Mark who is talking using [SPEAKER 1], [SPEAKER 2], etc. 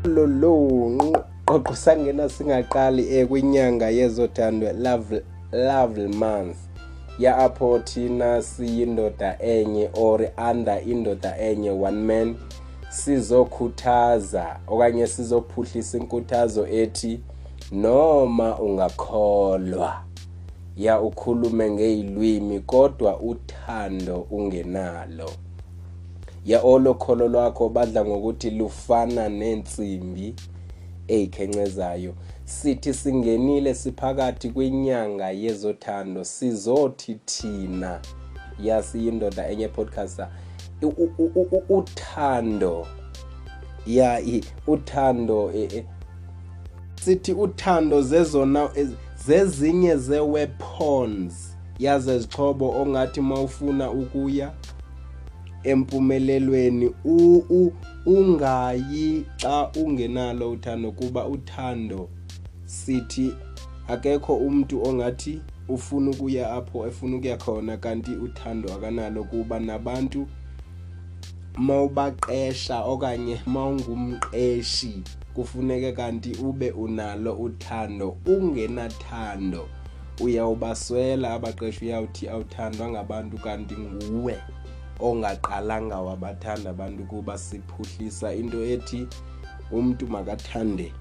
[SPEAKER 1] Lolo qoqo sangena singaqali kwinyanga yezothando, love month, ya apho thina siyindoda enye or under indoda enye, one man, sizokhuthaza okanye sizophuhlisa inkuthazo ethi noma ungakholwa, ya, ukhulume ngezilwimi kodwa uthando ungenalo, ya, olo kholo lwakho badla ngokuthi lufana nensimbi eyikhencezayo. Sithi singenile, siphakathi kwinyanga yezothando, sizothi thina, yasiyindoda enye podcaster, uthando, ya, uthando, sithi uthando zezona zezinye ze-weapons, yaze zixhobo ongathi mawufuna ukuya empumelelweni ungayi xa ungenalo uthando, kuba uthando sithi akekho umuntu ongathi ufuna ukuya apho efuna ukuya khona kanti uthando akanalo, kuba nabantu mawubaqesha okanye mawungumqeshi kufuneke kanti ube unalo uthando. Ungenathando uyawubaswela abaqeshi, uyawuthi awuthandwa ngabantu kanti nguwe ongaqalanga wabathanda abantu, kuba siphuhlisa into ethi umntu makathande.